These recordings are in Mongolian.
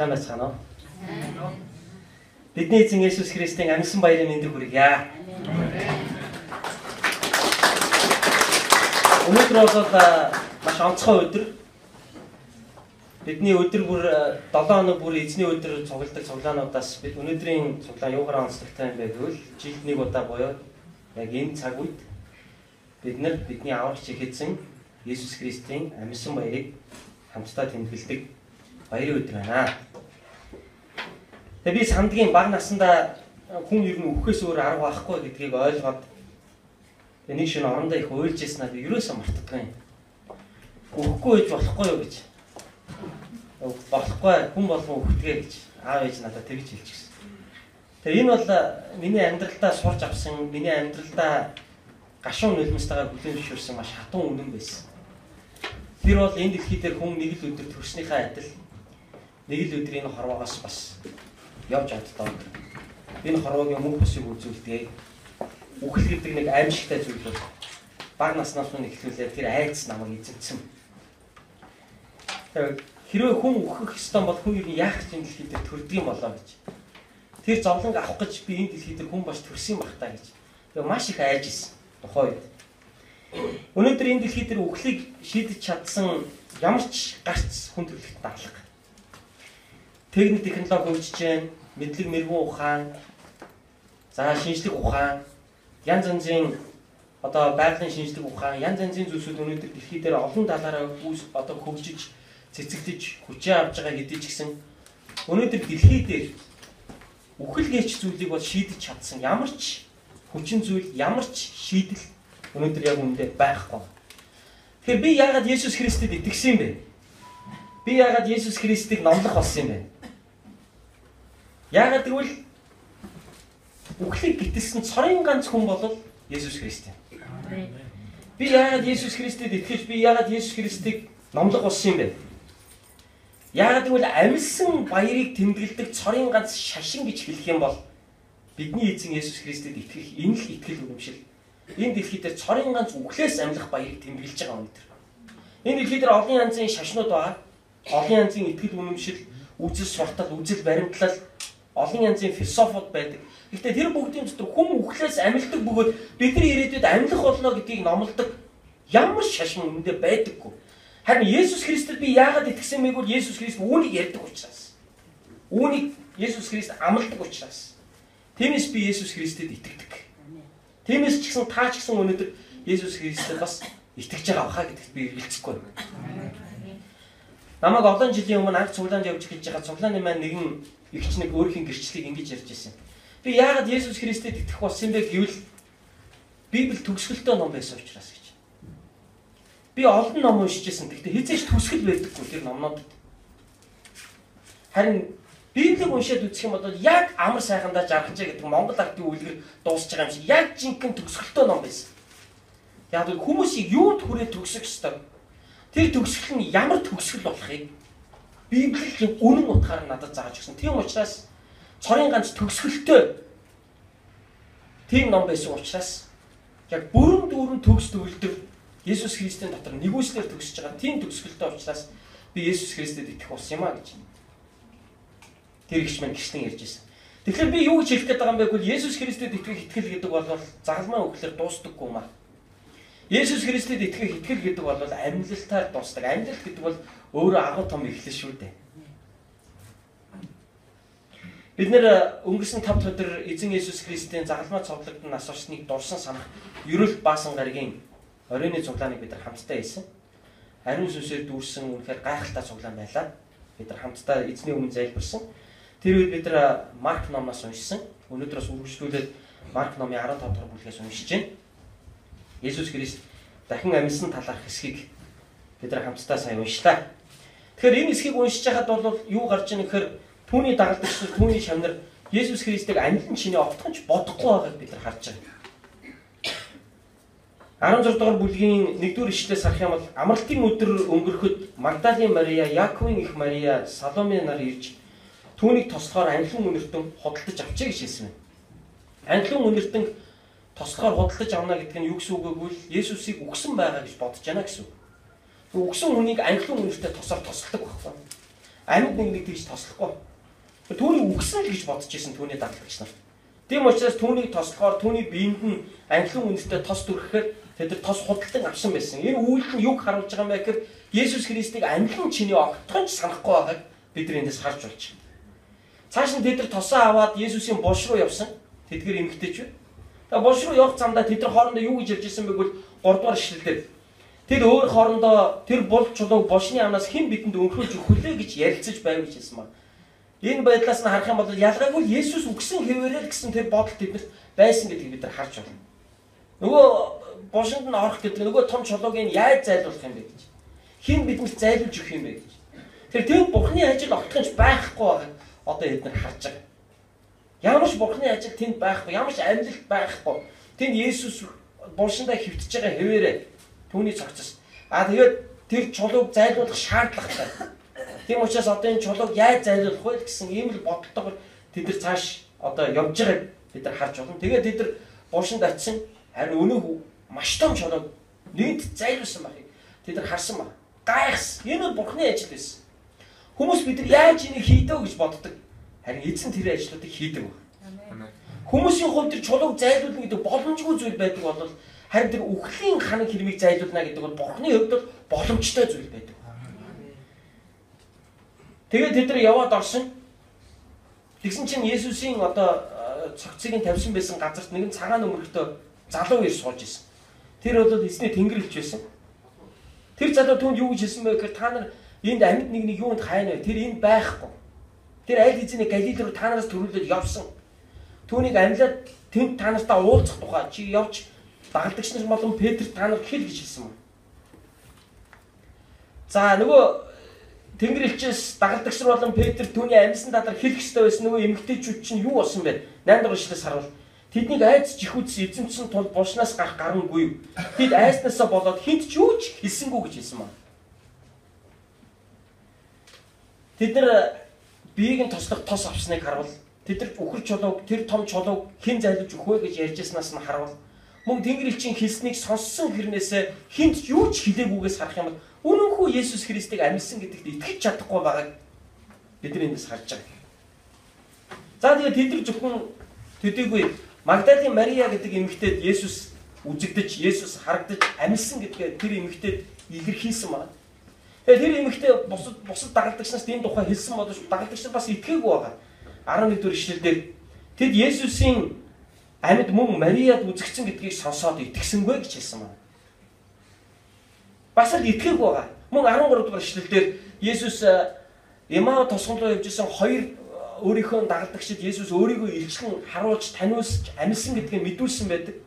Сайн байцгаана уу? Бидний эзэн Есүс Христийн амьсан баярын мэндийг хүргье. Өнөөдөр бол маш онцгой өдөр. Бидний өдөр бүр 7 хоног бүр эзний өдөр цугладаг цуглаануудаас бид өнөөдрийн цуглаан юугаар онцлогтой юм бэ гэвэл жилд нэг удаа буюу яг энэ цаг үед бид нар бидний аврагч их эзэн Есүс Христийн амьсан баярыг хамтдаа тэмдэглэдэг баярын өдөр байна. Тэгээ би сандгийн бага насндаа хүн ер нь үхэхээс өөр арга байхгүй гэдгийг ойлгоод тэгээ нэг шинэ орондоо их уйлж яснаа би ерөөсөө мартдаггүй. Үхэхгүй гэж болохгүй юу гэж. Болохгүй хүн болгон үхдэгэ гэж аав ээж надад тэгж хэлчихсэн. Тэгээ энэ бол миний амьдралдаа сурч авсан, миний амьдралдаа гашуун нулимстайгаар хүлээн зөвшөөрсөн маш хатуу үнэн байсан. Тэр бол энэ дэлхий дээр хүн нэг л өдөр төрснийхээ адил нэг л өдөр энэ хорвоогоос бас явж чаддаг. Энэ хорвоогийн мөнх бусыг үзүүлдэг. Үхэл гэдэг нэг аимшигтай зүйл бол бага наснаас нь эхлүүлээд тэр айдас намайг эзэмсэн. Хэрвээ хүн үхэх ёстой бол хүн ер нь яах гэж энэ дэлхий дээр төрдөг юм болоо гэж. Тэр зовлонг авах гэж би энэ дэлхий дээр хүн бас төрсөн байх та гэж. Тэгээ маш их айж исэн тухайн үед. Өнөөдөр энэ дэлхий дээр үхлийг шийдэж чадсан ямар ч гарц хүн төрөлхтөнд алга. Техник технологи хөгжиж байна, мэдлэг мэргүн ухаан, за шинжлэх ухаан, янз янзын одоо байгалийн шинжлэх ухаан, янз янзын зүйлсүүд өнөөдөр дэлхий дээр олон талаараа үүс одоо хөгжиж, цэцэглэж, хүчээ авч байгаа хэдий ч гэсэн өнөөдөр дэлхий дээр үхэл гээч зүйлийг бол шийдэж чадсан ямар ч хүчин зүйл, ямар ч шийдэл өнөөдөр яг үүндээ байхгүй. Тэгэхээр би яагаад Есүс Христэд итгэсэн юм бэ? Би яагаад Есүс Христийг номлох болсон юм бэ? Яагаад гэвэл үхлийг гитэлсэн цорын ганц хүн бол Есүс Христ юм. Би яагаад Есүс Христэд итгэж, би яагаад Есүс Христийг номлох болсон юм бэ? Яагаад гэвэл амьсан баярыг тэмдэглэдэг цорын ганц шашин гэж хэлэх юм бол бидний эзэн Есүс Христэд итгэх энэ л итгэл үнэмшил. Энэ дэлхий дээр цорын ганц үхлээс амьлах баярыг тэмдэглэж байгаа өнөөдөр. Энэ дэлхий дээр олон янзын шашнууд байгаа. Олон янзын итгэл үнэмшил, үзэл суртал, үзэл баримтлал, олон янзын философууд байдаг. Гэхдээ тэр бүгдийн дотор хүн үхлээс амьлдаг бөгөөд бидний ирээдүйд амьлах болно гэдгийг номлодог ямар шашин үүндээ байдаггүй. Харин Есүс Христэд би яагаад итгэсэн бэ гэвэл Есүс Христ үүнийг ярьдаг учраас. Үүнийг Есүс Христ амладаг учраас. Тиймээс би Есүс Христэд итгэдэг. Тиймээс ч гэсэн та ч гэсэн өнөөдөр Есүс Христэд бас итгэж байгаа баха гэдэгт би эргэлзэхгүй. Намайг олон жилийн өмнө анх цуглаанд явж эхэлж байгаа цуглааны маань нэгэн эгч нэг өөрхийн гэрчлэлийг ингэж ярьж байсан. Би яагаад Есүс Христэд итгэх болсон юм бэ гэвэл Библи төгсгөлтэй ном байсан учраас гэж. Би олон ном уншиж байсан. Гэхдээ хэзээ ч төгсгөл байдаггүй тэр номнуудад. Харин Библийг уншаад үзэх юм бол яг амар сайхандаа жаргажээ гэдэг Монгол ардын үлгэр дуусч байгаа юм шиг яг жинхэнэ төгсгөлтэй ном байсан. Яг л хүмүүсийг юунд хүрээ төгсөх ёстой. Тэр төгсгөл нь ямар төгсгөл болохыг Библийн үнэн утгаар надад зааж өгсөн. Тийм учраас цорын ганц төгсгөлтэй тийм ном байсан учраас яг бүрэн дүүрэн төгс төгөлдөр Есүс Христийн дотор нэгүслэр төгсөж байгаа тийм төгсгөлтэй учраас би Есүс Христэд итгэх болсон юм а гэж. Тэр ихч маань гэрчлэн ярьж байсан. Тэгэхээр би юу гэж хэлэх гээд байгаа юм бэ гэвэл Есүс Христэд итгэх итгэл гэдэг бол загалмай үхлээр дуустдаггүй юм а. Есүс Христэд итгэх итгэл гэдэг бол амьлалтаар дуустдаг. Амьлалт гэдэг бол өөрөө агуу том эхлэл шүү дээ. Бид нэр өнгөрсөн 5 дахь өдөр эзэн Есүс Христийн загалмай цовдлогдсон нас орсныг дурсан санах Ерөөл Баасан гарагийн оройн цуглааныг бид нар хамтдаа хийсэн. Ариун сүнсээр дүүрсэн үнэхээр гайхалтай цуглаан байлаа. Бид нар хамтдаа эзний өмнө залбирсан. Тэр үед бид нар Марк номоос уншсан. Өнөөдрөөс үргэлжлүүлээд Марк номын 15 дугаар бүлгээс уншиж байна. Есүс Христ дахин амьсан талаарх хэсгийг бид нар хамтдаа сайн уншлаа. Тэгэхээр энэ хэсгийг уншиж байхад бол юу гарч ийн гэхээр түүний дагалдагч нар, түүний шавнар Есүс Христийг амьлан чиний огтхон ч бодохгүй байгааг бид нар харж байгаа. 16 дугаар бүлгийн 1-р ишлэлээс харах юм бол амралтын өдөр өнгөрөхөд Магдалины Мария, Яаковын их Мария, Саломе нар ирж түүнийг тослохоор анилан үнэртэн худалдаж авчээ гэж хэлсэн байна. Анилан үнэртэн тослохоор худалдаж авна гэдэг нь юу гэсэн үг вэ гэвэл Есүсийг үхсэн байгаа гэж бодож байна гэсэн үг. Үхсэн хүнийг анилан үнэртээ тосоор тосолдог байхгүй. Амьд нэг нэг тэгж тослохгүй. Түүнийг үгсэн л гэж бодож исэн түүний дагалдагч нар. Тийм учраас түүнийг тослохоор түүний биед нь анхлан үнэртэй тос түрхэхээр тэд нар тос худалдан авсан байсан. Энэ үйлдэл нь юг харуулж байгаа юм бэ гэхээр Есүс Христийг амьлан чиний огтхон ч санахгүй байгааг бид нар эндээс харж болж байна. Цааш нь тэд нар тосоо аваад Есүсийн булш руу явсан. Тэдгэр эмэгтэйчүүд. Тэгээ булш руу явах замдаа тэд нар хоорондоо юу гэж ярьж исэн бэ гэвэл 3 дугаар ишлэлдэр тэд өөр хоорондоо тэр бул чулууг булшны амнаас хэн бидэнд өнхрүүлж өгөх вүлээ гэж ярилцаж байв гэж хэлсэн байна. Энэ байдлаас нь харах юм бол ялгаагүй Есүс үгсэн хэвээрэл гэсэн тэр бодол тэднэрт байсан гэдгийг бид нар харж байна. Нөгөө булшинд нь орох гэдэг нөгөө том чулууг нь яаж зайлуулах юм бэ гэж. Хэн биднэрт зайлуулж өгөх юм бэ гэж. Тэр тэнд Бурхны ажил огтхон ч байхгүй байгааг одоо бид нар харж байгаа. Ямар ч Бурхны ажил тэнд байхгүй, ямар ч амьлалт байхгүй. Тэнд Есүс булшиндаа хөвтөж байгаа хэвээрээ түүний цогцос. А тэгээд тэр чулууг зайлуулах шаардлагатай. Тийм учраас одоо энэ чулууг яаж зайлуулах вэ гэсэн ийм л бодолтойгоор тэд нар цааш одоо явж байгааг бид нар харж байна. Тэгээд тэд нар булшинд очисон, харин өнөөх маш том чулууг нэгд зайлуулсан байхыг тэд нар харсан байна. Гайхс. Энэ бол Бурхны ажил байсан. Хүмүүс бид нар яаж энийг хийдэ гэж боддог. Харин эзэн тэр ажлуудыг хийдэг байна. Хүмүүсийн хувьд тэр чулууг зайлуулна гэдэг боломжгүй зүйл байдаг бол харин тэр үхлийн ханаг хэрмийг зайлуулна гэдэг бол Бурхны хувьд бол боломжтой зүйл байдаг. Тэгээд тэд нар яваад орсон. Тэгсэн чинь Есүсийн одоо цогцыг нь тавьсан байсан газарт нэгэн цагаан өмөрхтөө залуу ир сууж исэн. Тэр бол эзний тэнгэрлэгч байсан. Тэр залуу түүнд юу гэж хэлсэн бэ гэхээр та нар энд амьд нэг нэг юунд хайна вэ? Тэр энд байхгүй. Тэр аль хэзээ Галил руу та нараас төрүүлээд явсан. Түүнийг амьлаад тэнд та нартай уулзах тухай чи явж дагалдагч нар болон Петр та нар хэл гэж хэлсэн юм. За нөгөө Тэнгэр элчээс дагалдагч нар болон Петр түүний амьсан талаар хэлэх ёстой байсан нөгөө эмэгтэйчүүд чинь юу болсон бэ? 8 дугаар ишлээс харуул. Тэднийг айц жихүүдс эзэмсэн тул булшнаас гарах гарангүй. Тэд айснаасаа болоод хинт ч юу ч хэлсэнгүй гэж хэлсэн байна. Тэд нар биеийг нь тослох тос авсныг харуул. Тэд нар үхэр чулууг, тэр том чулууг хэн зайлуулж өгөх вэ гэж ярьжсанаас нь харуул. Мөн Тэнгэр элчийн хэлснийг сонссон хэрнээсээ хинт ч юу ч хэлээгүйгээс харах юм бол үнэнхүү Есүс Христийг амьсан гэдэгт итгэж чадахгүй байгааг бид нар эндээс харж байгаа. За тэгээд тэд нар зөвхөн төдийгүй Магдалийн Мария гэдэг эмэгтэйд Есүс үзэгдэж, Есүс харагдаж амьсан гэдгээ тэр эмэгтэйд илэрхийлсэн байна. Тэгээд тэр эмэгтэй бусад дагалдагч нарт энэ тухай хэлсэн боловч дагалдагч нар бас итгээгүй байгаа. 11 дугаар ишлэлдэр тэд Есүсийн амьд мөн Мариад үзэгдсэн гэдгийг сонсоод итгэсэнгүй гэж хэлсэн байна. Бас л итгээгүй байгаа. Мөн 13 дугаар ишлэлдэр Есүс Эмаа тосгон руу явж исэн хоёр өөрийнхөө дагалдагчид Есүс өөрийгөө илчлэн харуулж таниулж амьсан гэдгийг мэдүүлсэн байдаг.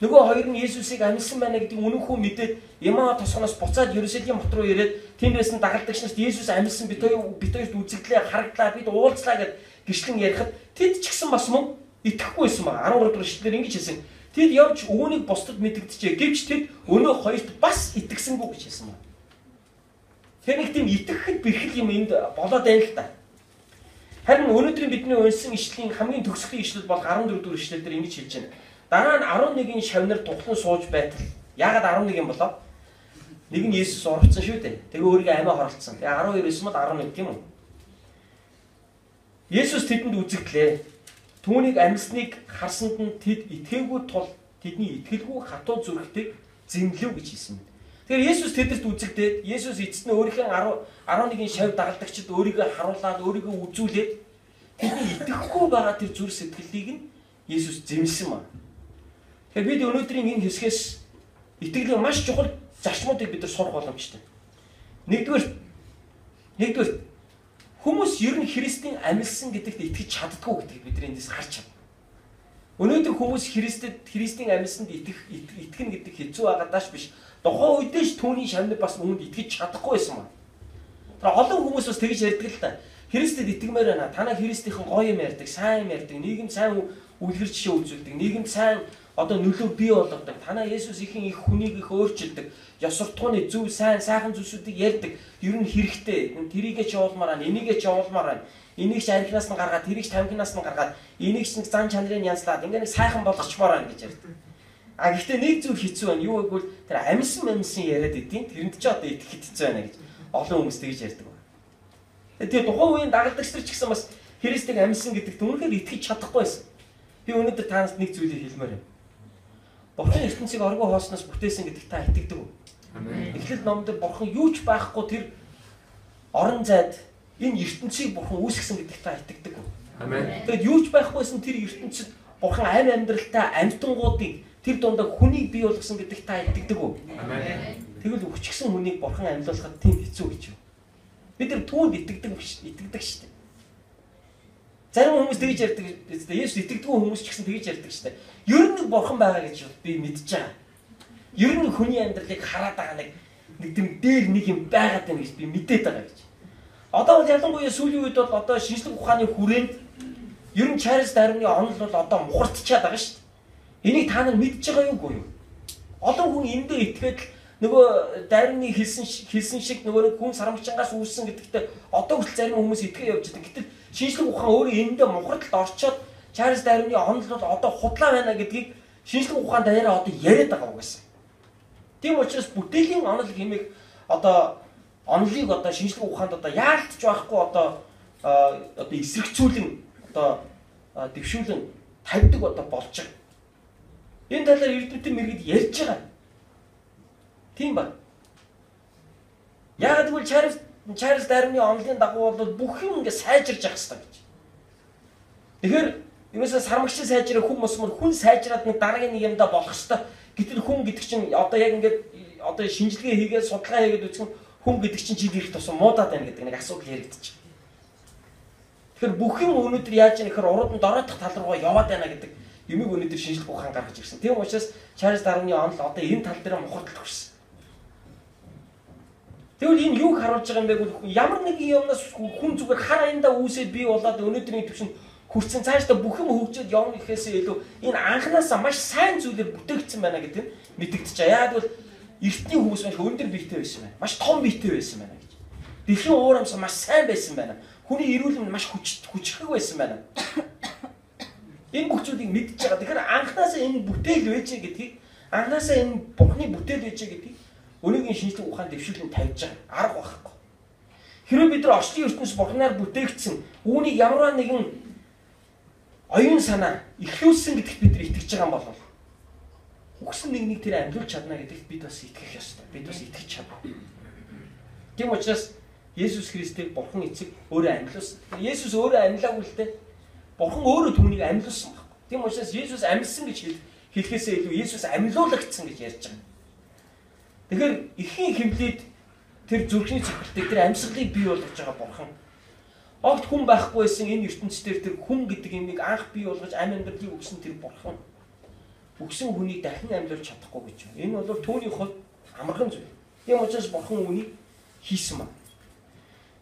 Нөгөө хоёр нь Есүсийг амьсан байна гэдгийг үнэнхүү мэдээд Эмаа тосгоноос буцаад Иерусалим хот руу ирээд тэнд байсан дагалдагч нарт Есүс амьсан бит хоёрт үзэгдлээ, харагдлаа, бид уулзлаа гэд гэрчлэн ярихад тэд ч гэсэн бас мөн итгэхгүй байсан баг. 13 дугаар ишлэлээр ингэж хэлсэн. Тэд явж үүнийг бусдад мэдэгджээ. Гэвч тэд өнөө хоёрт бас итгэсэнгүй гэж хэлсэн байна. Тэр нэг тийм итгэхэд бэрхэл юм энд болоод байна л да. Харин өнөөдрийн бидний уншсан ишлэлийн хамгийн төгсгөлийн ишлэл бол 14 дугаар ишлэл дээр ингэж хэлж байна. Дараа нь 11-ийн шавнар тухлан сууж байтал. Яагаад 11 юм болоо? Нэг нь Есүс урвцсан шүү дээ. Тэгээ өөрийгөө амиа хорлцсон. Тэгээ 12 байсан бол 11 тийм үү? Есүс тэдэнд үзэгдлээ. Түүнийг амьсныг харсанд нь тэд итгээгүй тул тэдний итгэлгүй хатуу зүрхтийг зэмлэв гэж хэлсэн байна. Тэгэхээр Есүс тэдэрт үзэгдээд Есүс эцэст нь өөрийнхөө 11-ийн шав дагалдагчид өөрийгөө харуулад өөрийгөө үзүүлээд тэдний итгэхгүй байгаа тэр зүрх сэтгэлийг нь Есүс зэмлсэн байна. Тэгэхээр бид өнөөдрийн энэ хэсгээс итгэлийн маш чухал зарчмуудыг бид нар сурах боломжтой. Нэгдүгээр хүмүүс ер нь Христийн амьлсан гэдэгт итгэж чаддаггүй гэдгийг бид эндээс харж чадна. Өнөөдөр хүмүүс Христийн амьлсанд итгэнэ гэдэг хэцүү байгаадаач биш. Тухайн үедээ ч түүний шавнар бас үүнд итгэж чадахгүй байсан байна. Тэр олон хүмүүс бас тэгж ярьдаг л та. Христэд итгэмээр байна. Танаа Христийнхэн гоё юм ярьдаг, сайн юм ярьдаг, нийгэмд сайн үлгэр жишээ үзүүлдэг, нийгэмд сайн одоо нөлөө бий болгодог. Танаа Есүс ихэн их хүнийг их өөрчилдөг. Ёс суртахууны зөв сайн сайхан зүйлсүүдийг ярьдаг. Ер нь хэрэгтэй. Тэрийгээ ч явуулмаар байна, энийгээ ч явуулмаар байна. Энийг ч архинаас нь гаргаад, тэрийг ч тамхинаас нь гаргаад, энийг ч нэг зан чанарыг янзлаад ингээ нэг сайхан болгочмоор байна гэж ярьдаг. А гэхдээ нэг зүйл хэцүү байна. Юу гэвэл тэр амьсан яриад идэв. Тэрэнд ч одоо итгэхэд хэцүү байна гэж олон хүмүүс тэгж ярьдаг байна. Тэгээ тухайн үеийн дагалдагч нар ч гэсэн бас Христийг амьсан гэдэгт үнэхээр итгэж чадахгүй байсан. Би өнөөдөр та нарт нэг зүйлийг хэлмээр байна. Бурхан ертөнцийг оргуу хоосноос бүтээсэн гэдэгт та итгэдэг үү? Амен. Эхлэл номдор Бурхан юу ч байхгүй тэр орон зайд энэ ертөнцийг Бурхан үүсгэсэн гэдэгт та итгэдэг үү? Амен. Тэгэд юу ч байхгүйсэн тэр ертөнцид Бурхан амь амьдралтай амьтангуудыг тэр дундаа хүнийг бий болгосон гэдэгт та итгэдэг үү? Амен. Тэгвэл өчгсөн хүнийг Бурхан амьлуулахад тийм хэцүү гэж юу? Бид нар түүнд итгэдэг биш, итгэдэг шүү дээ. Зарим хүмүүс тэгж ярьдаг шүү дээ. Есүс итгэдэггүй хүмүүс ч гэсэн тэгж ярьдаг шүү дээ. Ер нь нэг Бурхан байгаа гэж би мэдж байгаа. Ер нь хүний амьдралыг хараад байгаа нэг тийм дээр нэг юм байгаад байна гэж би мэдээд байгаа гэж. Одоо бол ялангуяа сүүлийн үед бол одоо шинжлэх ухааны хүрээнд ер нь Чарльз Дарвины онол бол одоо мухардчаад байгаа шүү дээ. Энийг та нар мэдж байгаа юугүй юу? Олон хүн эндээ итгээд л нөгөө Дарвины хэлсэн шиг нөгөө нэг хүн сарамгчингаас үүссэн гэдэгтээ одоо хүртэл зарим хүмүүс итгээ явж байгаа. Гэтэл шинжлэх ухаан өөрөө эндээ мухардалд орчоод Чарльз Дарвины онол бол одоо худлаа байна гэдгийг шинжлэх ухаан даяараа одоо яриад байгаа угаасаа. Тийм учраас бүтээлийн онол хэмээх одоо онолыг одоо шинжлэх ухаанд одоо яалтч байхгүй одоо эсрэгцүүлэн одоо дэвшүүлэн тавьдаг одоо болж байгаа. Энэ талаар эрдэмтэн мэргэд ярьж байгаа. Тийм ба. Яагаад гэвэл Чарльз Дарвины онолын дагуу бол бүх юм ингээ сайжирж явах хэрэгтэй гэж. Тэгэхээр ерөөсөө сармагчин сайжраа хүн мосмор хүн сайжраад нэг дараагийн нэг юмдаа болох хэрэгтэй. Гэтэл хүн гэдэг чинь одоо яг ингээд одоо шинжилгээ хийгээд судалгаа хийгээд үзэх нь хүн гэдэг чинь жил ирэх тусам муудаад байна гэдэг нэг асуудал яригдчих. Тэгэхээр бүх юм өнөөдөр яаж ийм гэхээр урууд нь дороотох тал руугаа яваад байна гэдэг юмыг өнөөдөр шинжлэх ухаан гаргаж ирсэн. Тийм учраас Чарльз Дарвины онол одоо энэ тал дээр мухардалт хүрсэн. Тэгвэл энэ юуг харуулж байгаа юм бэ гэвэл ямар нэгэн юмнаас хүн зүгээр хар аяндаа үүсээд бий болоод өнөөдрийн төвшөнд хүрсэн цаашдаа бүх юм хөгжөөд явна гэхээсээ илүү энэ анханасаа маш сайн зүйлээр бүтээгдсэн байна гэдэг нь мэдэгдэж байгаа. Яагаад гэвэл эртний хүмүүс маш өндөр биетэй байсан байна. Маш том биетэй байсан байна гэж. Дэлхийн уур амьсгал маш сайн байсан байна. Хүний эрүүл мэнд маш хүчрхэг байсан байна. Энэ бүх зүйлийг мэдж байгаа. Тэгэхээр анханасаа энэ бүтээл байжээ гэдгийг, анханасаа энэ Бурхны бүтээл байжээ гэдгийг өнөөгийн шинжлэх ухаан дэвшүүлэн тавьж байгаа. Арга байхгүй. Хэрвээ бид нар орчлын ертөнц Бурхнаар бүтээгдсэн, үүнийг ямар нэгэн оюун санаа эхлүүлсэн гэдэгт бид нар итгэж байгаа юм бол үхсэн нэгнийг тэр амьлуулж чадна гэдэгт бид бас итгэх ёстой. Бид бас итгэж чадна. Тийм учраас Есүс Христийг Бурхан эцэг өөрөө амьлуулсан. Есүс өөрөө амьлаагүй л дээ. Бурхан өөрөө түүнийг амьлуулсан байхгүй. Тийм учраас Есүс амьлсан гэж хэлэхээсээ илүү Есүс амьлуулагдсан гэж ярьж байгаа. Тэгэхээр эхийн хэмлээд тэр зүрхний цохилтыг, тэр амьсгалыг бий болгож байгаа Бурхан. Огт хүн байхгүй байсан энэ ертөнцийн тэр хүн гэдэг юмыг анх бий болгож амь амьдралыг өгсөн тэр Бурхан өгсөн хүнийг дахин амьлуулж чадахгүй гэж байна. Энэ бол түүний хувьд амархан зүйл. Тийм учраас Бурхан үүнийг хийсэн байна.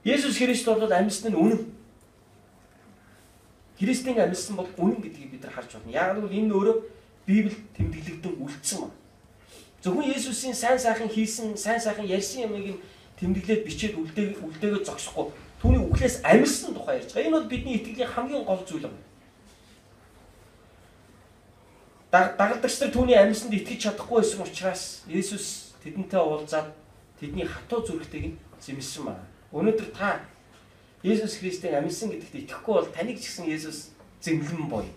Есүс Христ бол амьсан нь үнэн. Христийн амьсан бол үнэн гэдгийг бид нар харж байна. Яг л энэ өөрөө Библи тэмдэглэгдэн үлдсэн байна. Зөвхөн Есүсийн сайн сайхан хийсэн, сайн сайхан ярьсан юмыг тэмдэглээд бичээд үлдээгээ зогсохгүй. Түүний үхлээс амьсан тухай ярьж байгаа. Энэ бол бидний итгэлийн хамгийн гол зүйл юм. Дагалдагч нар түүний амьсанд итгэж чадахгүй байсан учраас Есүс тэдэнтэй уулзаад тэдний хатуу зүрхтийг нь зэмлсэн байна. Өнөөдөр та Есүс Христийн амьсан гэдэгт итгэхгүй бол таныг ч гэсэн Есүс зэмлэн буй.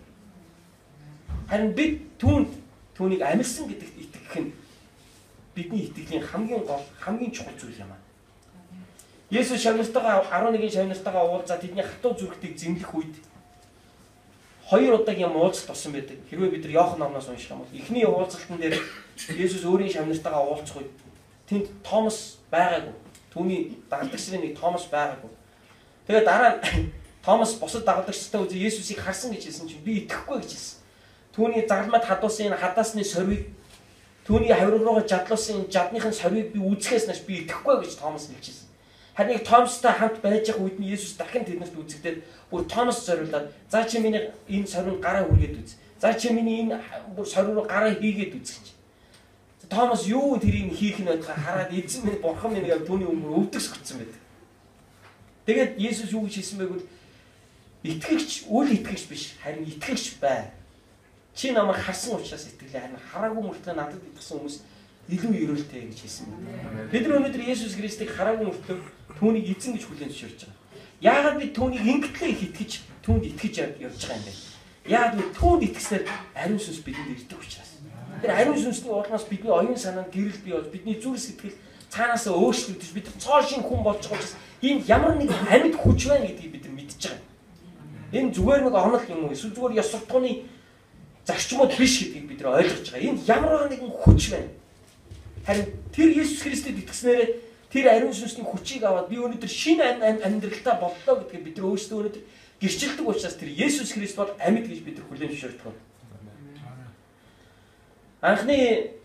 Харин бид түүнийг амьсан гэдэгт итгэх нь бидний итгэлийн хамгийн гол, хамгийн чухал зүйл юм аа. Есүс шавнартайгаа 11 шавнартайгаа уулзаад тэдний хатуу зүрхтийг зэмлэх үед хоёр удаагийн уулзалт болсон байдаг. Хэрвээ бид нар Иохан номноос унших юм бол эхний уулзалтан дээр Есүс өөрийн шавнартайгаа уулзах үед тэнд Томас байгаагүй. Түүний дагалдагчдын нэг Томас байгаагүй. Тэгээ дараа нь Томас бусад дагалдагчтай үзээ Есүсийг харсан гэж хэлсэн чинь би итгэхгүй гэж хэлсэн. Түүний загалмайд хадуулсан энэ хадаасны сорвийг, түүний хавирга руугаа жадлуулсан энэ жадныхын сорвийг би үзэхээс нааш би итгэхгүй гэж Томас хэлчихсэн. Харин нэг Томастай хамт байж байгаа үед нь Есүс дахин тэднэрт үзэгдээд бүр Томас зориулаад за чи миний энэ сорвийг гараа хүргээд үз. За чи миний энэ бүр сорв руу гараа хийгээд үз гэж. Томас юу тэрийг хийх нь байдгаа хараад эзэн минь бурхан минь гэж түүний өмнө өвдөгс гүцсэн байдаг. Тэгээд Есүс юу гэж хэлсэн бэ гэвэл итгэгч үл итгэгч биш харин итгэгч бай. Чи намайг харсан учраас итгэлээ, харин хараагүй мөртлөө надад итгэсэн хүмүүс илүү ерөөлтэй гэж хэлсэн байна. Бид нар өнөөдөр Есүс Христийг хараагүй мөртлөө түүнийг эзэн гэж хүлээн зөвшөөрч байгаа. Яагаад бид түүнийг ингэтлээ их итгэж, түүнд итгэж явж байгаа юм бэ? Яагаад вэ? Түүнд итгэснээр ариун сүнс бидэнд ирдэг учраас. Тэр ариун сүнсний улмаас бидний оюун санаанд гэрэл бий болж, бидний зүрх сэтгэл цаанаасаа өөрчлөгдөж, бид цоо шин хүн болж байгаа учраас энэ ямар нэгэн амьд хүч байна гэдгийг бид мэдж байгаа. Энэ зүгээр нэг онол юм уу? Эсвэл зүгээр ёс суртахууны зарчмууд биш гэдгийг бид нар ойлгож байгаа. Энд ямар нэгэн хүч байна. Харин тэр Есүс Христэд итгэснээрээ тэр ариун сүнсний хүчийг аваад би өнөөдөр шинэ амьдралтай боллоо гэдгийг бид нар өөрсдөө өнөөдөр гэрчилдэг учраас тэр Есүс Христ бол амьд гэж бид нар хүлээн зөвшөөрдөг. Анхны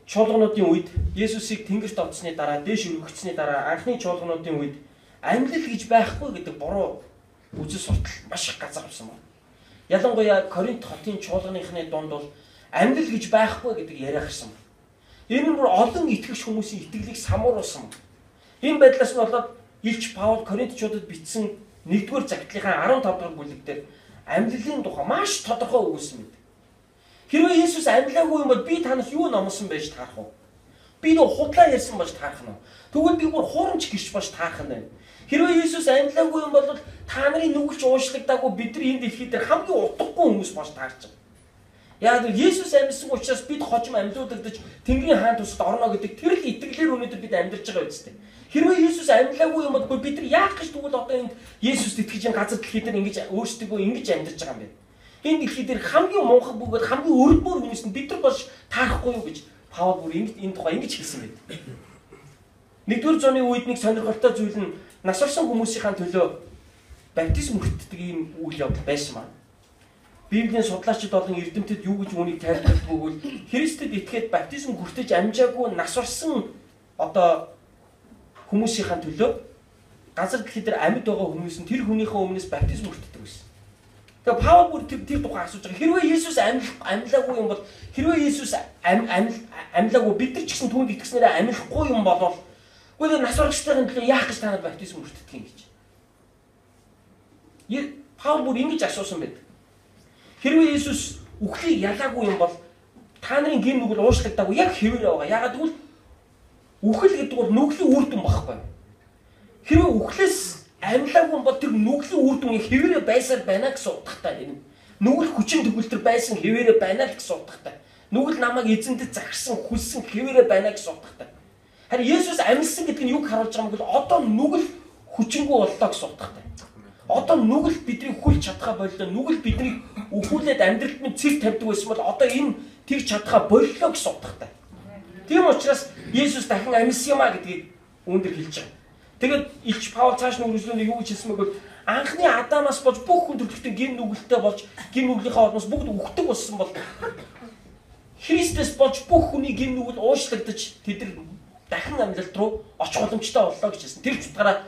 чуулгануудын үед Есүсийг тэнгэрт авсны дараа, дээш өргөцсөний дараа анхны чуулгануудын үед амьлал гэж байхгүй гэдэг буруу үзэл суртал маш их газар авсан байна. Ялангуяа Коринт хотын чуулганыхны дунд бол амьлал гэж байхгүй гэдэг яриа гарсан байна. Энэ нь бүр олон итгэгч хүмүүсийн итгэлийг самууруулсан. Энэ байдлаас нь болоод Илч Паул Коринтчуудад бичсэн 1-р загтлынхаа 15 дугаар бүлэг дээр амьлалын тухай маш тодорхой өгүүлсэн мэт. Хэрвээ Есүс амьлаагүй юм бол би танаас юу номлосон байж таарах вэ? Би нөө худлаа ярьсан болж таарах нь. Тэгвэл би бүр хуурамч гэрч болж таарах нь. Хэрвээ Есүс амьлаагүй юм бол та нарын нүгэлч уушлагдаагүй бид нар энэ дэлхий дээр хамгийн утгагүй хүмүүс болж таарч байгаа. Яг л Есүс амьсан учраас бид хожим амьлуудагдаж Тэнгэрийн хаан тусад орно гэдэг тэр л итгэлээр өнөөдөр бид амьдарч байгаа үстэй. Хэрвээ Есүс амьлаагүй юм бол бид нар яах гэж тэгвэл одоо энд Есүст итгэж энэ газар дэлхий дээр ингэж өөрсдөө ингэж амьдарч байгаа юм бэ? Энэ дэлхий дээр хамгийн мунхаг бөгөөд хамгийн өрдмөр хүмүүс нь бид нар болж таарахгүй юу гэж Паул бүр ингэж энэ тухай ингэж хэлсэн байд. 1-р зууны үед нэг сонирхолтой зүйл нь нас орсон хүмүүсийн төлөө баптизм хүртдэг ийм үйл явдал байсан байна. Библийн судлаачид болон эрдэмтэд юу гэж үүнийг тайлбарладаг вэ гэвэл Христэд итгээд баптизм хүртэж амжаагүй нас орсон одоо хүмүүсийн төлөө газар дэлхий дээр амьд байгаа хүмүүс нь тэр хүнийхээ өмнөөс баптизм хүртдэг байсан. Тэгээ Паул бүр тэр тухай асууж байгаа. Хэрвээ Есүс амьлаагүй юм бол хэрвээ Есүс амьлаагүй бид нар ч гэсэн түүнд итгэснээрээ амьлахгүй юм болвол үгүй нас орогчдын төлөө яах гэж та нар баптизм хүртдэг юм гэж. Паул бүр ингэж асуусан байдаг. Хэрвээ Есүс үхлийг ялаагүй юм бол та нарын гэм нүгэл уушлагдаагүй яг хэвээр байгаа. Яагаад гэвэл үхэл гэдэг бол нүглийн үр дүн байхгүй. Хэрвээ үхлээс амьлаагүй юм бол тэр нүглийн үр дүн хэвээрээ байсаар байна гэсэн утгатай энэ. Нүгэл хүчин төгөлтөр байсан хэвээрээ байна л гэсэн утгатай. Нүгэл намайг эзэндэд захирсан хүлсэн хэвээрээ байна гэсэн утгатай. Харин Есүс амьлсан гэдэг нь юг харуулж байгаа юм бэ гэвэл одоо нүгэл хүчингүй боллоо гэсэн утгатай. Одоо нүгэл бидний хүлж чадхаа боллоо. Нүгэл биднийг өхүүлээд амьдралд минь цэг тавьдаг байсан бол одоо энэ тэр чадхаа боллоо гэсэн утгатай. Тийм учраас Есүс дахин амьсан юм а гэдгийг үүн дээр хэлж байгаа. Тэгээд Илч Паул цааш нь үргэлжлүүлэн юу гэж хэлсэн бэ гэвэл анхны Адамаас болж бүх хүн төрөлхтөн гэм нүгэлтэй болж гэм нүглийнхаа улмаас бүгд үхдэг болсон бол Христэс болж бүх хүний гэм нүгэл уушлагдаж тэд нар дахин амьлалт руу очих боломжтой боллоо гэж хэлсэн. Тэр ч утгаараа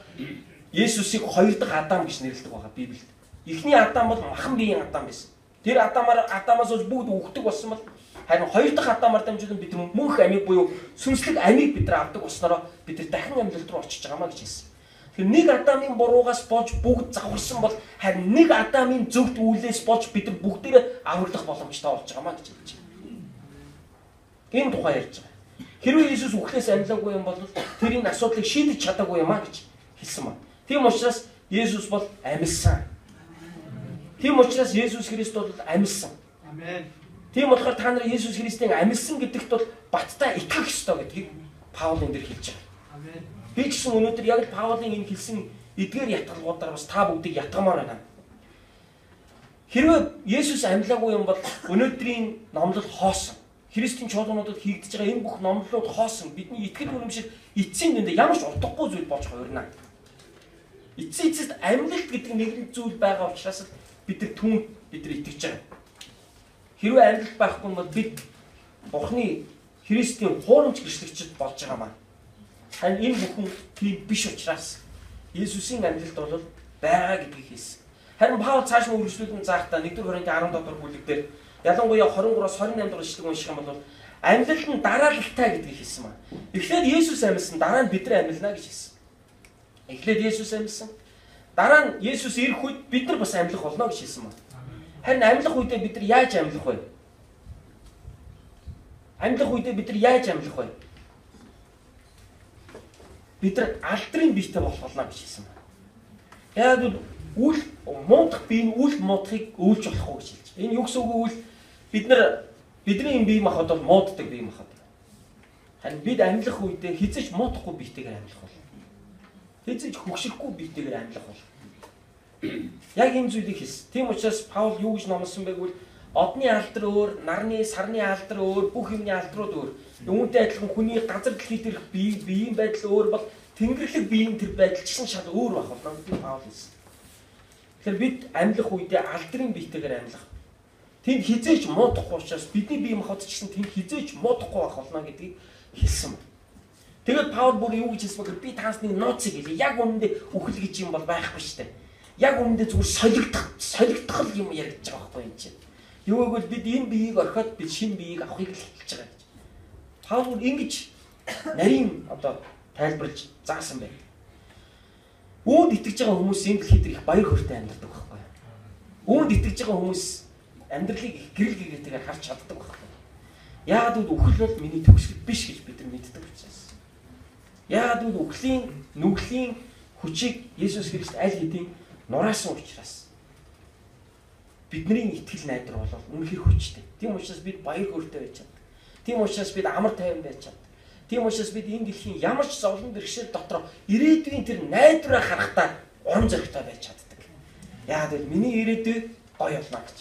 Есүсийг хоёр дахь Адам гэж нэрлэдэг байгаа Библиэд. Эхний Адам бол махан биеийн Адам байсан. Тэр Адамаас болж бүгд үхдэг болсон бол харин хоёр дахь Адамаар дамжуулан бид мөнх амийг буюу сүнслэг амийг бид нар авдаг болсноороо бид нар дахин амьлалт руу очиж байгаа маа гэж хэлсэн. Тэгэхээр нэг Адамын буруугаас болж бүгд завхарсан бол харин нэг Адамын зөвхт үйлээс болж бид нар бүгдээрээ аврагдах боломжтой болж байгаа маа гэж хэлж байна. Энэ тухай ярьж байгаа. Хэрвээ Есүс үхлээс амьлаагүй юм бол тэр энэ асуудлыг шийдэж чадаагүй юм а гэж хэлсэн байна. Тийм учраас Есүс бол амьлсан. Тийм учраас Есүс Христ бол амьлсан. Амен. Тийм болохоор та нар Есүс Христийн амьлсан гэдэгт бол баттай итгэх ёстой гэдгийг Паул энэ дэр хэлж байгаа. Амен. Би ч гэсэн өнөөдөр яг л Паулын энэ хэлсэн эдгээр ятгалгуудаар бас та бүгдийг ятгамаар байна. Хэрвээ Есүс амьлаагүй юм бол өнөөдрийн номлол хоосон. Христийн чуулгануудад хийгдэж байгаа энэ бүх номлолууд хоосон. Бидний итгэл үнэмшил эцсийн дүндээ ямар ч утгагүй зүйл болж хувирна. Эцсийн эцэст амьлалт гэдэг нэг л зүйл байгаа учраас бид нар түүнд бид нар итгэж байгаа. Хэрвээ амьлалт байхгүй бол бид Бурхны Христийн хуурамч гэрчлэгчд болж байгаа маа. Харин энэ бүхэн тийм биш учраас Есүсийн амьлалт бол байгаа гэдгийг хэлсэн. Харин Паул цааш нь үргэлжлүүлэн заахтаа 1-р Коринтын 15 дугаар бүлэг дээр ялангуяа 23-аас 28 дугаар ишлэг унших юм бол амьлалт нь дараалалтай гэдгийг хэлсэн маа. Эхлээд Есүс амьлсан, дараа нь бид нар амьлна гэж хэлсэн. Эхлээд Есүс амьлсан. Дараа нь Есүс ирэх үед бид нар бас амьлах болно гэж хэлсэн маа. Харин амьлах үедээ бид нар яаж амьлах вэ? Амьлах үедээ бид нар яаж амьлах вэ? Бид нар алдрын биетэй болох болно гэж хэлсэн байна. Яг л үл муудах бие нь үл муудахыг өөлж болохгүй гэж хэлж. Энэ юу гэсэн үг вэ? Бид нар бидний энэ бие махбод бол мууддаг бие махбод. Харин бид амьлах үедээ хизэж муудахгүй биетэйгээр амьлах бол. Хизэж хөгшөрөхгүй биетэйгээр амьлах бол. Яг энэ зүйлийг хэлсэн. Тийм учраас Паул юу гэж номлосон бэ гэвэл одны алдар өөр, нарны, сарны алдар өөр, бүх юмны алдрууд өөр. Үүнтэй адилхан хүний газар дэлхий дээрх биеийн байдал өөр бол тэнгэрлэг биеийн тэр байдал ч гэсэн шал өөр байх болно гэдгийг Паул хэлсэн. Тэгэхээр бид амьлах үедээ алдрын биетэйгээр амьлах. Тэнд хизээч муудахгүй учраас бидний бие махбод ч гэсэн тэнд хизээч муудахгүй байх болно гэдгийг хэлсэн. Тэгээд Паул бүр юу гэж хэлсэн бэ гэхээр би танаас нэг нууцыг хэлье. Яг үнэндээ үхэл гэж юм бол байхгүй шүү дээ. Яг үнэндээ зүгээр солигдох л юм яригдж байгаа байхгүй юм чинь. Юу гэвэл бид энэ биеийг орхиод бид шинэ биеийг авахыг л хэлж байгаа гэж. Паул бүр ингэж нарийн одоо тайлбарлаж заасан байна. Үүнд итгэж байгаа хүмүүс энэ дэлхий дээр их баяр хөөртэй амьдардаг байхгүй юу? Үүнд итгэж байгаа хүмүүс амьдралыг их гэрэл гэгээтэйгээр харж чаддаг байхгүй юу? Яагаад гэвэл үхэл бол миний төгсгөл биш гэж бид нар мэддэг учраас. Яагаад гэвэл үхлийн, нүглийн хүчийг Есүс Христ аль хэдийн нураасан учраас бидний итгэл найдвар бол үнэхээр хүчтэй. Тийм учраас бид баяр хөөртэй байж чаддаг. Тийм учраас бид амар тайван байж чаддаг. Тийм учраас бид энэ дэлхийн ямар ч зовлон бэрхшээл дотор ирээдүйн тэр найдвараа харахтаа урам зоригтой байж чаддаг. Яагаад гэвэл миний ирээдүй гоё болно гэж.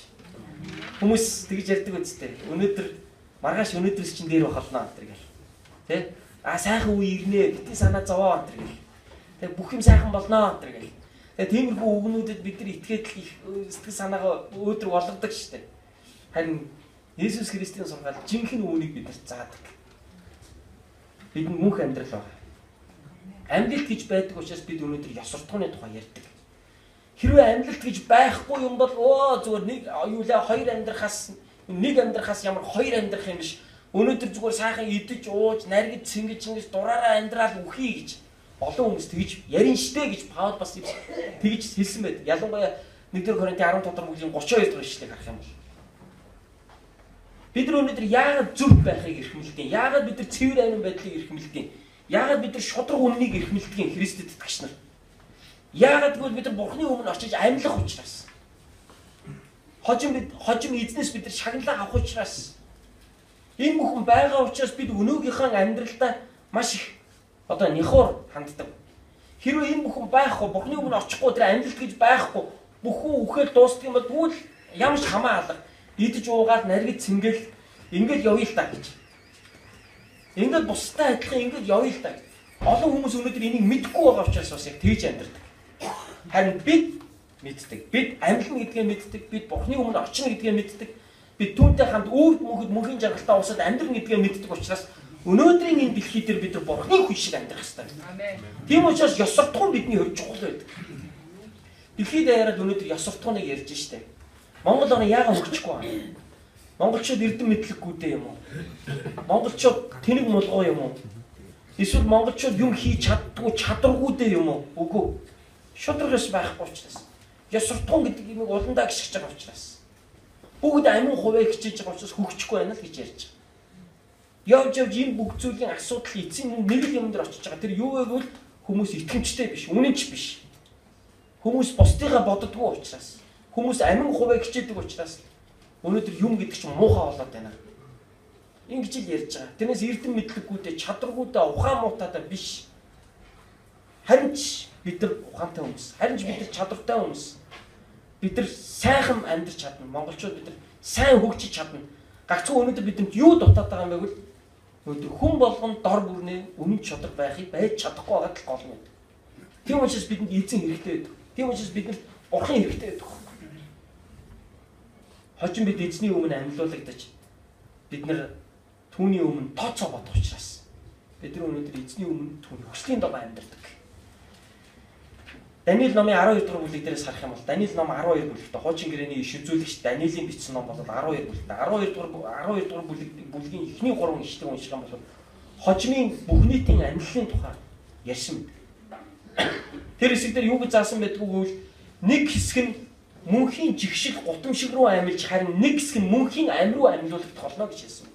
Хүмүүс тэгж ярьдаг үстэй. Өнөөдөр маргааш өнөөдрөөс чинь дээр байх болно энэ гэл. Тэ? А сайхан үе ирнэ. Битгий санаа зовоо энэ гэл. Тэ бүх юм сайхан болно энэ гэл. Тэгээ тиймэрхүү үгнүүдэд бид нар итгээд л их сэтгэл санаагаа өөдрөг болгодог шүү дээ. Харин Есүс Христийн сургаал жинхэнэ үүнийг биднэрт заадаг. Бидэнд мөнх амьдрал байна. Амьлалт гэж байдаг учраас бид өнөөдөр ёс суртахууны тухай ярьдаг. Хэрвээ амьлалт гэж байхгүй юм бол зүгээр нэг юу лээ хоёр амьдрахаас нэг амьдрахаас ямар хоёр амьдрах юм биш. Өнөөдөр зүгээр сайхан идэж ууж, наргиж, цэнгэж ингэж дураараа амьдрал үхье гэж олон хүмүүс тэгж ярин штэ гэж Паул бас тэгж хэлсэн байд. Ялангуяа 1-р Коринтын 15 дугаар бүлгийн 32 дугаар ишлэгийг харах юм бол бид нар өнөөдөр яагаад зөв байхыг эрхэмлэдэг? Яагаад бид нар цэвэр амин байдлыг эрхэмлэдэг? Яагаад бид нар шудраг үннийг эрхэмлэдэг Христэд итгэгч нар? Яагаад гэвэл бид нар Бурхны өмнө очиж амьлах учраас. Хожим эзнээс бид нар шагналаа авах учраас. Энэ бүхэн байгаа учраас бид өнөөгийнхөө амьдралдаа маш их одоо няхуур ханддаг. Хэрвээ энэ бүхэн байхгүй, Бурхны өмнө очихгүй, тэр амьлалт гэж байхгүй, бүхэн үхэл дуустдаг юм бол тэгвэл ямар ч хамаа алга. Идэж уугаад наргиж цэнгэл ингээд явъя л та гэж. Ингээд бусдад адилхан ингээд явъя л та гэж. Олон хүмүүс өнөөдөр энийг мэдэхгүй байгаа учраас бас яг тэгж амьдардаг. Харин бид мэддэг. Бид амьлна гэдгээ мэддэг. Бид Бурхны өмнө очино гэдгээ мэддэг. Бид түүнтэй хамт үүрд мөнхөд мөнхийн жаргалтай усад амьдрна гэдгээ мэддэг учраас өнөөдрийн энэ дэлхий дээр бид нар Бурхны хүн шиг амьдрах ёстой. Тийм учраас ёс суртахуун бидний хувьд чухал байдаг. Дэлхийд даяараа өнөөдөр ёс суртахууныг ярьж штэ. Монгол орн яагаад хөгжихгүй байна? Монголчууд эрдэм мэдлэггүйдээ юм уу? Монголчууд тэнэг мулгуу юм уу? Эсвэл монголчууд юм хийж чаддгүй, чадваргүйдээ юм уу? Үгүй. Шудраг ёс байхгүй учраас. Ёс суртахуун гэдэг юмыг уландаа гიშгэж байгаа учраас. Бүгд амин хувиа хичээж байгаа учраас хөгжихгүй байна л гэж ярьж байгаа. Явж явж энэ бүх зүйлийн асуудал эцсийн нэг л юм дээр очиж байгаа. Тэр юу вэ гэвэл хүмүүс итгэмжтэй биш, үнэнч биш. Хүмүүс бусдыгаа боддгоо учраас. Хүмүүс амин хувиа хичээдэг учраас өнөөдөр юм гэдэг чинь муухай болоод байна. Ингэж л ярьж байгаа. Тэрнээс эрдэм мэдлэггүйдээ, чадваргүйдээ, ухаан муутайдаа биш. Харин ч бид нар ухаантай хүмүүс. Харин ч бид нар чадвартай хүмүүс. Бид нар сайхан амьдарч чадна. Монголчууд бид нар сайн хөгжиж чадна. Гагцхүү өнөөдөр бидэнд юу дутаад байгаа юм бэ гэвэл өнөөдөр хүн болгон дор бүрнээ үнэн чодрог байхыг байж чадахгүй байгаад л гол юм. Тийм учраас бидэнд эзэн хэрэгтэй байдаг. Тийм учраас бидэнд Бурхан хэрэгтэй байдаг. Хожим бид эзний өмнө амьлуулагдаж бид нар түүний өмнө тооцоо бодох учраас бид нар өнөөдөр эзний өмнө түүний хүслийн дагуу амьдардаг. Даниил номын 12 дугаар бүлэг дээрээс харах юм бол Даниил ном 12 бүлэгтээ хуучин гэрээний иш үзүүлэгч Даниилийн бичсэн ном бол 12 бүлэгтээ 12 дугаар бүлгийн эхний 3 ишлэг унших юм бол хожмын бүх нийтийн амьллын тухай ярьсан байдаг. Тэр хэсэг дээр юу гэж заасан байдгүй гэвэл нэг хэсэг нь мөнхийн жигшил гутамшиг руу амилж харин нэг хэсэг нь мөнхийн ам руу амилуулагдах болно гэж хэлсэн.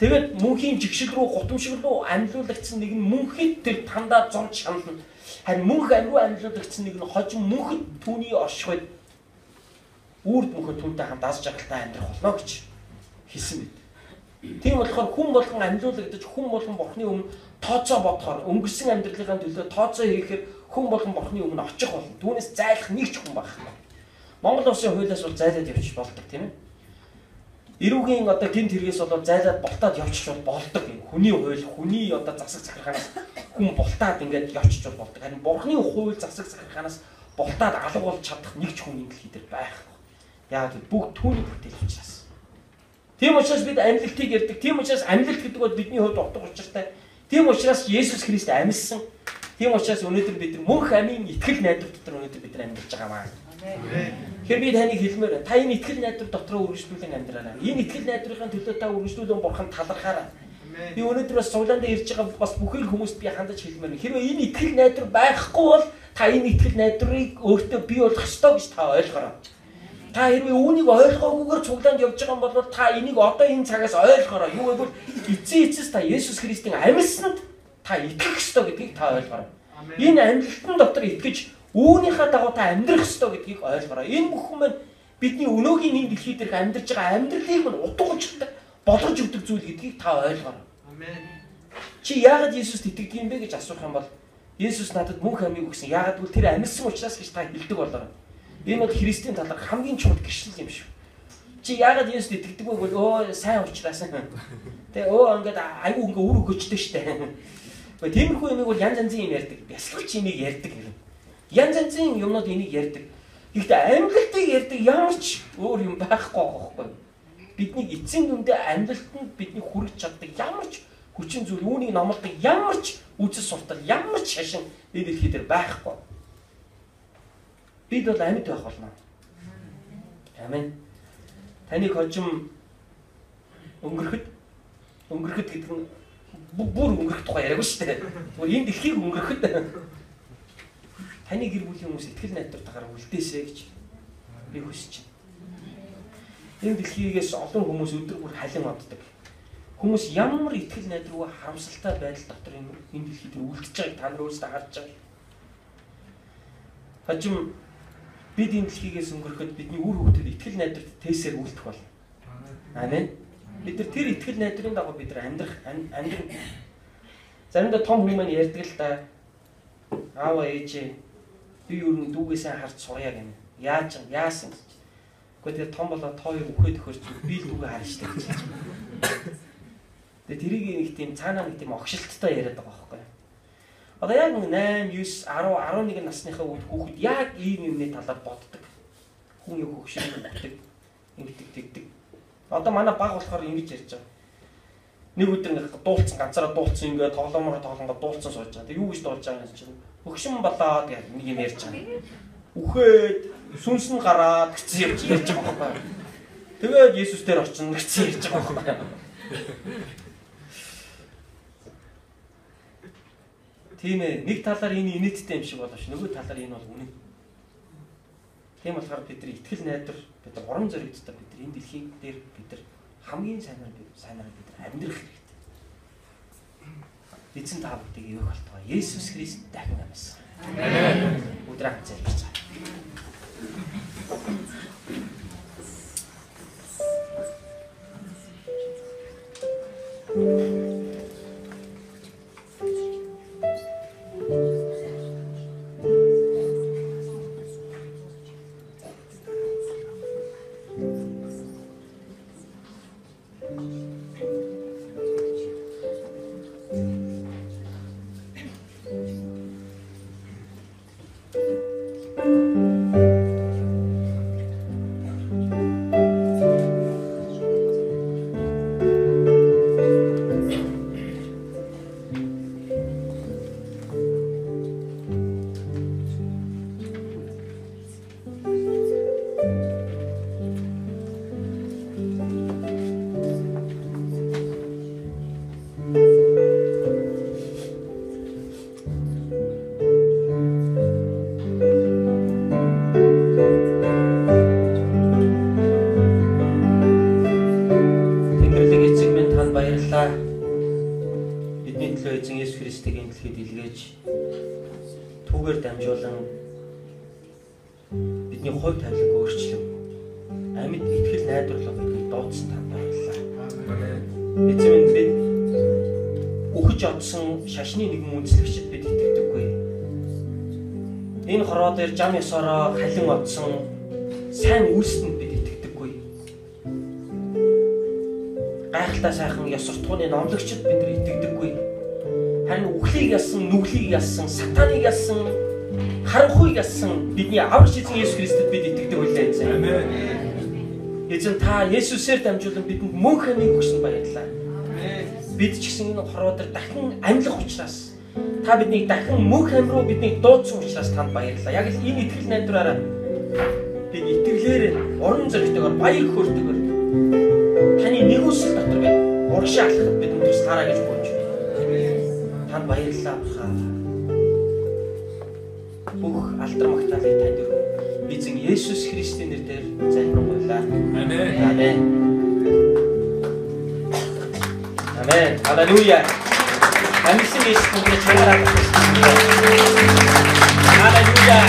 Тэгээд мөнхийн жигшил рүү, гутамшиг рүү амьлуулагдсан нэг нь мөнхөд тэр тандаа зовж шанална. Харин мөнх ам руу амьлуулагдсан нэг нь хожим мөнхөд түүний оршихуйд үрд мөнхөд түүнтэй хамт аз жаргалтай амьдрах болно гэж хэлсэн байт. Тийм болохоор хүн болгон амьлуулагдаж, хүн болгон Бурхны өмнө тооцоо бодохоор, өнгөрсөн амьдралынхаа төлөө тооцоо хийхээр хүн болгон Бурхны өмнө очих болно. Түүнээс зайлах нэг ч хүн байхгүй. Монгол улсын хуулиас бол зайлаад явчих болдог, тийм ээ. Эрүүгийн одоо гинт хэрэгээс бол зайлаад болтоод явчих бол болдог. Хүний хууль, хүний одоо засаг захиргаанаас хүн болтоод ингээд явчих бол болдог. Харин Бурхны хууль засаг захиргаанаас болтоод алга болж чадах нэг ч хүн энэ дэлхий дээр байхгүй. Яагаад гэвэл бүгд түүний бүтээл учраас. Тийм учраас бид амьлалтыг ярьдаг. Тийм учраас амьлалт гэдэг бол бидний хувьд утга учиртай. Тийм учраас Есүс Христ амьлсан. Тийм учраас өнөөдөр бид мөнх амийн итгэл найдвар дотор өнөөдөр бид амьдарч байгаа маа. Тэгэхээр би таныг хэлмээр байна. Та энэ итгэл найдвар дотроо үргэлжлүүлэн амьдраарай. Энэ итгэл найдварын төлөө та үргэлжлүүлэн Бурханд талархаарай. Би өнөөдөр бас цуглаанд ирж байгаа бас бүхэл хүмүүст би хандаж хэлмээр байна. Хэрвээ энэ итгэл найдвар байхгүй бол та энэ итгэл найдварыг өөртөө бий болгох ёстой гэж та ойлгоорой. Та хэрвээ үүнийг ойлгоогүйгээр цуглаанд явж байгаа юм бол та энийг одоо энэ цагаас ойлгоорой. Юу гэвэл эцсийн эцэс та Есүс Христийн амьсанд та итгэх ёстой гэдгийг та ойлгоорой. Энэ амьлалтан дотор итгэж үүнийхээ дагуу та амьдрах ёстой гэдгийг ойлгоорой. Энэ бүхэн маань бидний өнөөгийн энэ дэлхий дээрх амьдарч байгаа амьдралыг нь утга учиртай болгож өгдөг зүйл гэдгийг та ойлгоорой. Чи яагаад Есүст итгэдэг юм бэ гэж асуух юм бол Есүс надад мөнх амийг өгсөн. Яагаад гэвэл тэр амьсан учраас гэж та хэлдэг болоорой. Энэ бол Христийн талаар хамгийн чухал гэрчлэл юм шүү. Чи яагаад Есүст итгэдэг вэ гэвэл өө сайн учраас. Тэгээ өө ингээд айгүй ингээ үр өгөөчтэй штэ. Тиймэрхүү юмыг бол янз янзын юм ярьдаг. Бясалгач юмыг ярьдаг юм. Янз янзын юмнууд энийг ярьдаг. Гэхдээ амьлалтыг ярьдаг ямар ч өөр юм байхгүй байхгүй. Бидний эцсийн дүндээ амьлалтанд бидний хүрэж чаддаг ямар ч хүчин зүйл, үүнийг номлодог ямар ч үзэл суртал, ямар ч шашин энэ дэлхий дээр байхгүй. Бид бол амьд байх болно. Амен. Таныг хожим өнгөрөхөд гэдэг нь бүр өнгөрөх тухай яриаггүй шүү дээ. Бүр энэ дэлхийг өнгөрөхөд таны гэр бүлийн хүмүүс итгэл найдвартайгаар үлдээсэй гэж би хүсэж байна. Энэ дэлхийгээс олон хүмүүс өдөр бүр халин оддог. Хүмүүс ямар итгэл найдваргүй харамсалтай байдал дотор энэ дэлхий дээр үлдэж байгааг та нар өөрсдөө харж байгаа. Хожим бид энэ дэлхийгээс өнгөрөхөд бидний үр хөвгтөд итгэл найдварт тээсээр үлдэх болно. Амен. Бид нар тэр итгэл найдварын дагуу бид нар амьдрах. Заримдаа том хүмүүс маань ярьдаг л да. Аава ээжээ би юу нэг дүүгээ сайн харж сурья гэнэ. Яаж яасан гэж. Гэхдээ тэр том болоо тоо хоёр үхээд өхөрч би л дүүгээ харна штэ гэж. Тэгээ тэрийг нэг тийм цаанаа нэг тийм огшилттой яриад байгаа байхгүй юу? Одоо яг 8, 9, 10, 11 насныхаа үед хүүхэд яг ийм юмны талаар боддог. Хүн яг хөгшин өгдөг, ингэдэг тэгдэг. Одоо манай баг болохоор ингэж ярьж байгаа. Нэг өдөр ингээ дуулцсан, ганцаараа дуулцсан, ингээ тоглоомоор тоглонгоо дуулцсан сууж байгаа. Тэг юу гэж дуулж байгаа юм чинь хөгшин болоод гэх нэг юм ярьж байгаа. Үхээд сүнс нь гараад гэсэн юм ярьж байгаа байхгүй. Тэгээд Есүс дээр очино гэсэн ярьж байгаа байхгүй. Тийм ээ, нэг талаар энэ инээдтэй юм шиг боловч нөгөө талаар энэ бол үнэн. Тийм болохоор бид нар итгэл найдвар, бид нар урам зориг дотор бид нар энэ дэлхийн дээр бид нар хамгийн сайнаар бид нар амьдрах хэрэгтэй. Эзэн та бүдийг ивэх болтугай. Есүс Христ дахин амьсан. Амен. Өдрөө хамт залбирцгаая. итгэж түүгээр дамжуулан бидний хувь тавиланг өөрчлөн амьд итгэл найдварлаа бидний дуудсан танд баярлалаа. Эзэн минь, бид үхэж одсон шашны нэгэн үндэслэгчид бид итгэдэггүй. Энэ хорвоо дээр жам ёсороо халин одсон сайн үйлсэнд бид итгэдэггүй. Гайхалтай сайхан ёс суртахууны номлогчид бид нар итгэдэггүй. Харин үхлийг ялсан, нүглийг ялсан, сатаныг ялсан, харанхуйг ялсан бидний аврагч эзэн Есүс Христэд бид итгэдэг үлээ, эзэн. Амен. Эзэн, та Есүсээр дамжуулан бидэнд мөнх амийг өгсөн баярлалаа. Бид ч гэсэн энэ хорвоо дээр дахин амьлах учраас, та биднийг дахин мөнх ам руу биднийг дуудсан учраас танд баярлалаа. Яг л энэ итгэл найдвараараа бид итгэлээр, урам зоригтойгоор, баяр хөөртэйгээр таны нигүүлсэл дотор бид урагшаа алхахад бидэнд туслаарай гэж гуйж байна. Танд баярлалаа, Бурхан. Бүх алдар магтаалыг танд өргөн. Эзэн Есүс Христийн нэрээр залбирanгуйлаа. Амен. Амен. Амен. Халелуя. Амьсан Есүс түнхний чанараа. Халелуя.